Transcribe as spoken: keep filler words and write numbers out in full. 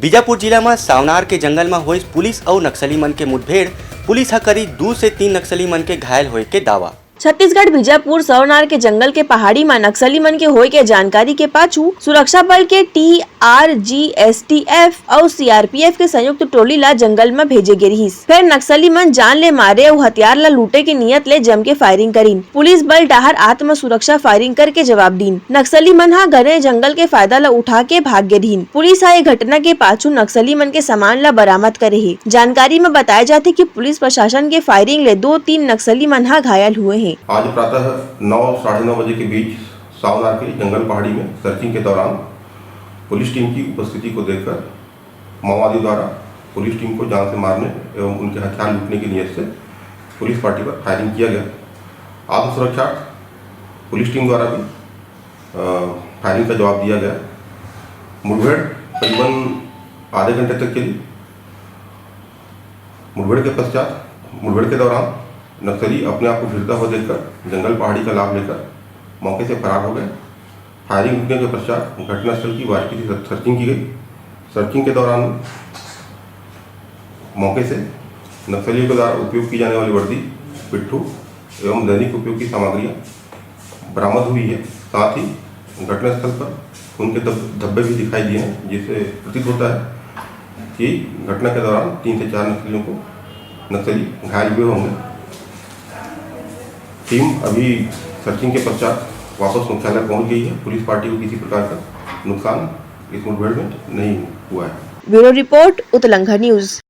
बीजापुर जिला म सावनार के जंगल म होइस पुलिस अउ नक्सली मन के मुठभेड़, पुलिस ह करीब दू से तीन नक्सली मन के घायल होए के दावा। छत्तीसगढ़ बीजापुर सावनार के जंगल के पहाड़ी म नक्सली मन के होए के जानकारी के पाछू सुरक्षा बल के T R G S T F अउ सी आर पी एफ के संयुक्त टोली ला जंगल म भेजे गे रिहिस। फेर नक्सली मन जान ले मारे अउ हथियार ला लूटे के नियत ले जम के फायरिंग करिन। पुलिस बल डाहर आत्म सुरक्षा फायरिंग करके जवाब दीन। नक्सली मन ह घने जंगल के फायदा ला उठा के भाग गे रिहिन। पुलिस ह ए घटना के पाछू नक्सली मन के सामान ला बरामद करे हे। जानकारी म बताया जाथे कि पुलिस प्रशासन के फायरिंग ले दो तीन नक्सली मन ह घायल हुए हे। आज प्रातः नौ, साढ़े नौ बजे के बीच सावनार के जंगल पहाड़ी में सर्चिंग के दौरान पुलिस टीम की उपस्थिति को देखकर माओवादियों द्वारा पुलिस टीम को जान से मारने एवं उनके हथियार लूटने की नीयत से पुलिस पार्टी पर फायरिंग किया गया। आत्मसुरक्षार्थ पुलिस टीम द्वारा भी, अ, फायरिंग का जवाब दिया गया। मुठभेड़ करीबन आधे घंटे तक चली। मुठभेड़ के पश्चात, मुठभेड़ के दौरान नक्सली अपने आप को घिरता हुआ देखकर जंगल पहाड़ी का लाभ लेकर मौके से फरार हो गए। फायरिंग रुकने के पश्चात घटनास्थल की बारीकी से सर्चिंग की गई। सर्चिंग के दौरान मौके से नक्सलियों के द्वारा उपयोग की जाने वाली वर्दी, पिट्ठू एवं दैनिक उपयोग की सामग्रियां बरामद हुई है। साथ ही घटनास्थल पर खून के धब-, धब्बे भी दिखाई दिए हैं, जिससे प्रतीत होता है कि घटना के दौरान तीन से चार नक्सलियों को, नक्सली घायल हुए होंगे। टीम अभी सर्चिंग के पश्चात वापस मुख्यालय पहुंच गई है। पुलिस पार्टी को किसी प्रकार का नुकसान इस मुठभेड़ में नहीं हुआ है। Bureau report, Utlangha news.